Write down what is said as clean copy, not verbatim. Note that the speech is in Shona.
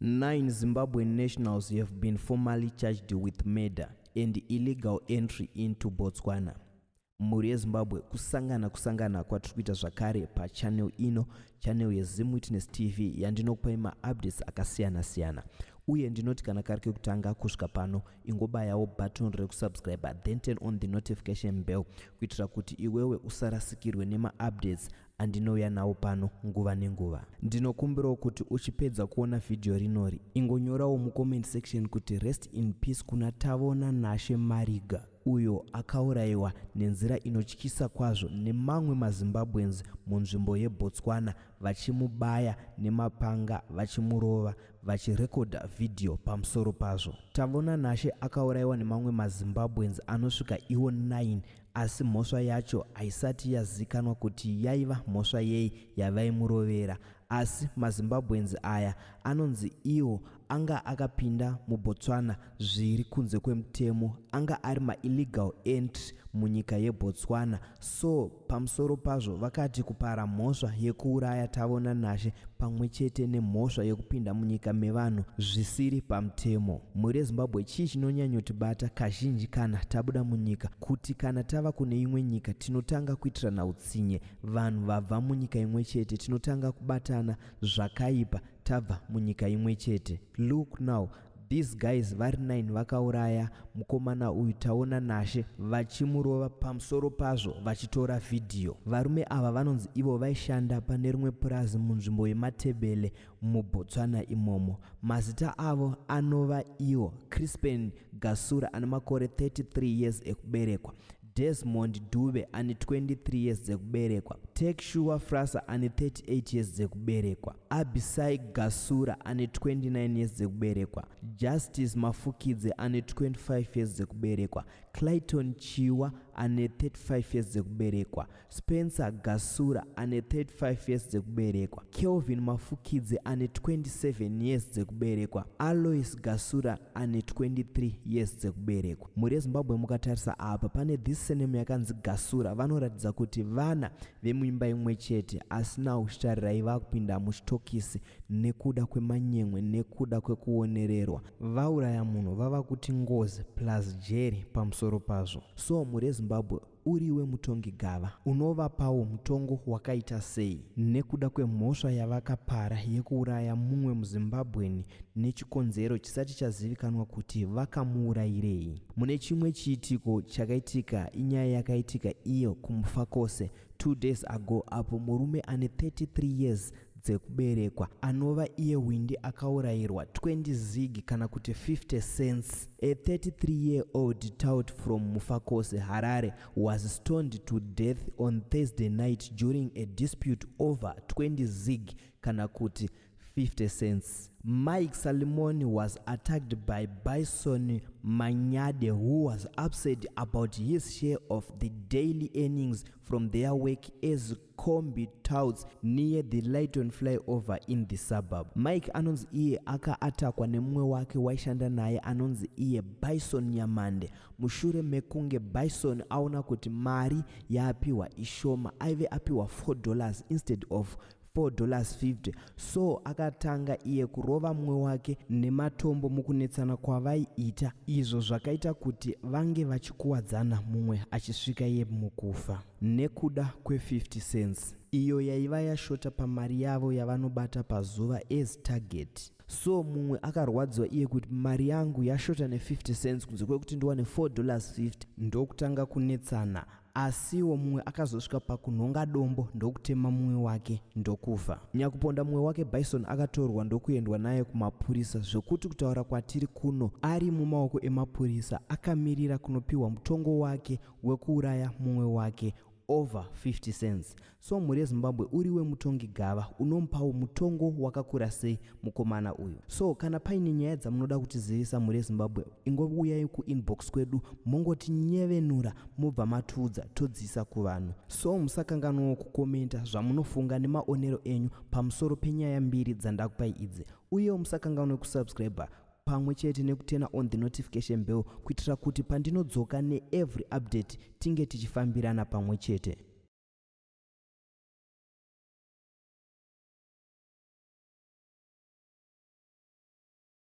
Nine Zimbabwean nationals have been formally charged with murder and illegal entry into Botswana. Mhuri yeZimbabwe, kusangana kusangana kwatiri kuita zvakare pachannel ino, channel yeZim Witness TV, yandinokupai maupdates akasiyana siyana. Uye ndinoti kana kari kekutanga kusvika pano, ingobayawo button rekusubscribe, then turn on the notification bell kuitira kuti iwewe usarasikirwe nemaupdates andinouya nawo pano nguva nenguva. Ndinokumbirawo kuti uchipedza kuona vhidhiyo rinori, ingonyorawo mucomment section kuti rest in peace kuna Tavona Nashe Mariga, uyo akaurayiwa nenzira inotyisa kwazvo nemamwe maZimbabweans munzvimbo yeBotswana, vachimubaya nemapanga, vachimurova, vachirekodha vhidhiyo pamusoro pazvo. Tavona Nashe akaurayiwa nemamwe maZimbabweans anosvika iwo 9, asi mhosva yacho haisati yazikanwa kuti yaiva mhosva yei yavaimurovera. Asi maZimbabweans aya anonzi iwo anga akapinda muBotswana zviri kunze kwemutemo, anga ari maillegal entry munyika yeBotswana. So pamusoro pazvo vakati kupara mhosva yekuuraya Tavona Nashe pamwe chete nemhosva yekupinda munyika mevanhu zvisiri pamutemo. Mhuri yeZimbabwe, chii chinonyanyotibata kazhinji kana tabuda munyika? Kuti kana tava kune imwe nyika, tinotanga kuitirana utsinye. Vanhu vabva munyika imwe chete tinotanga kubatana zvakaipa tabva munyika imwe chete. Look now, these guys vari 9 vakauraya mukomana uyu Taona Nashe, vachimurova, pamusoro pazvo vachitora vhidhiyo. Varume ava vanonzi ivo vaishanda pane rimwe purazi munzvimbo yeMatebele muBotswana imomo. Mazita avo anova iwo Crispen Gasura ane makore 33 years ekuberekwa, Desmond Dube ane 23 years dzekuberekwa, Tekshua Frasa ane 38 years dzekuberekwa, Abisai Gasura ane 29 years dzekuberekwa, Justice Mafukidze ane 25 years dzekuberekwa, Clayton Chiwa ane 35 years dzekuberekwa, Spencer Gasura ane 35 years dzekuberekwa, Kelvin Mafukidze ane 27 years dzekuberekwa, Alois Gasura ane 23 years dzekuberekwa. Mhuri yeZimbabwe, mukatarisa apa pane this surname yakanzi Gasura, vanoratidza kuti vana vemuimba imwe chete, asi now chitarirai vakupinda muchitokisi nekuda kwemanyemwe, nekuda kwekuonererwa. Vauraya munhu, vava kuti ngozi plus jeri pamusoro pazvo. So mhuri yeZimbabwe, uriwe mutongi gava, unovapawo mutongo wakaita sei nekuda kwemhosva yavakapara yekuuraya mumwe muZimbabweni nechikonzero chisati chazivikanwa kuti vakamuurayirei? Mune chimwe chiitiko chakaitika, inyaya yakaitika iyo kuMufakose 2 days ago, apo murume ane 33 years dzekuberekwa anova iye Windi akaurayirwa 20 zig kana kuti 50 cents. A 33 year old tout from Mufakose, Harare, was stoned to death on Thursday night during a dispute over 20 zig kana kuti 50 cents. Mike Salimoni was attacked by Bison Manyade, who was upset about his share of the daily earnings from their work as combi touts near the Lighton flyover in the suburb. Mike anonzi iye akaatakwa nemumwe wake waishanda naye anonzi iye Bison Nyamande, mushure mekunge Bison aona kuti mari yaapiwa ishoma. Aive apiwa $4 instead of $4.50, so akatanga iye kurova mumwe wake nematombo mukunetsana kwavaiita, izvo zvakaita kuti vange vachikuwadzana, mumwe achisvika iye mukufa nekuda kwe50 cents iyo yaiva yashota pamari yavo yavanobata pazuva as target. So mumwe akarwadziwa iye kuti mari yangu yashota ne50 cents kunze kwekuti ndiwane $4.50, ndokutanga kunetsana. Asiwo mumwe akazosvika pakunhonga dombo, ndokutema mumwe wake, ndokufa. Nyakuponda mumwe wake Bison akatorwa ndokuendwa naye kumapurisa, zvekuti kutaura kwatiri kuno ari mumaoko emapurisa akamirira kunopiwa mutongo wake wekuuraya mumwe wake over 50 cents. So mhuri yeZimbabwe, uri wemutongi gava, unomupawo mutongo wakakura sei mukomana uyu? So kana paine nyaya dzamunoda kutizivisa, mhuri yeZimbabwe, ingouyai kuinbox kwedu, mongotinyevenura, mobva matiudza, todziisa kuvanhu. So musakanganwawo kukomenta zvamunofunga nemaonero enyu pamusoro penyaya mbiri dzandakupai idzi. Uyewo musakanganwe kusubscribe pamwe chete nekuturn on the notification bell kuitira kuti pandinodzoka neevery update tinge tichifambirana pamwe chete.